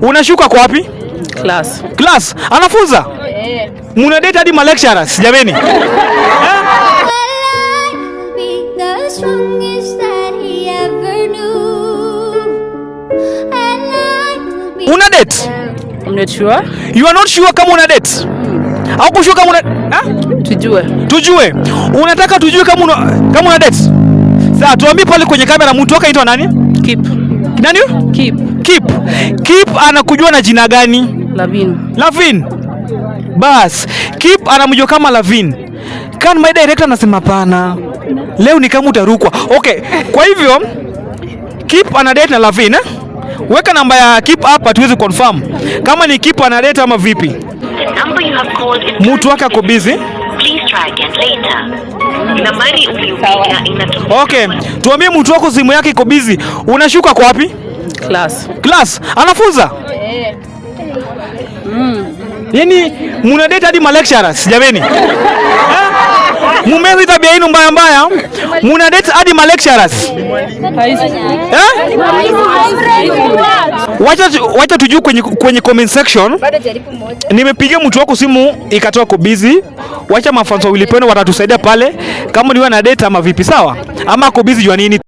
Unashuka kwa wapi? Class. Class. Anafunza? Muna date hadi ma lecturers, jameni. Eh? I will be the strongest that he ever knew. And I will be Una date? I'm not sure. You are not sure kama una date? Au sure kama una, ha? Tujue. Tujue. Unataka tujue kama una date? Sasa tuambie pale kwenye kamera, mtu wako aitwa nani? Keep. Nani? Keep. Keep. Keep anakujua na jina gani? Lavin. Lavin. Bas, Keep anamjua kama Lavin. Kan my director anasema hapana. Leo ni kama utarukwa. Okay, kwa hivyo Keep ana date na Lavin, eh? Weka namba ya Keep hapa tuweze confirm kama ni Keep ana date ama vipi. The number you have called is Mtu wake ako busy. Please try again later. Nambari uliyopiga inatumika. Okay, tuambie, mtu wako simu yake iko busy. Unashuka kwa wapi? Class. Class. Anafunza? Yaani muna date hadi ma lecturers, jameni. Eh? Mumezi tabia yenu mbaya mbaya. Muna date hadi ma lecturers. Eh? Wacha tujue kwenye comment section. Nimepigia mtu wako simu ikatoa ko busy. Wacha mafans wa Willy Pendo watatusaidia pale kama ni na date ama vipi, sawa? Ama ako busy jua nini?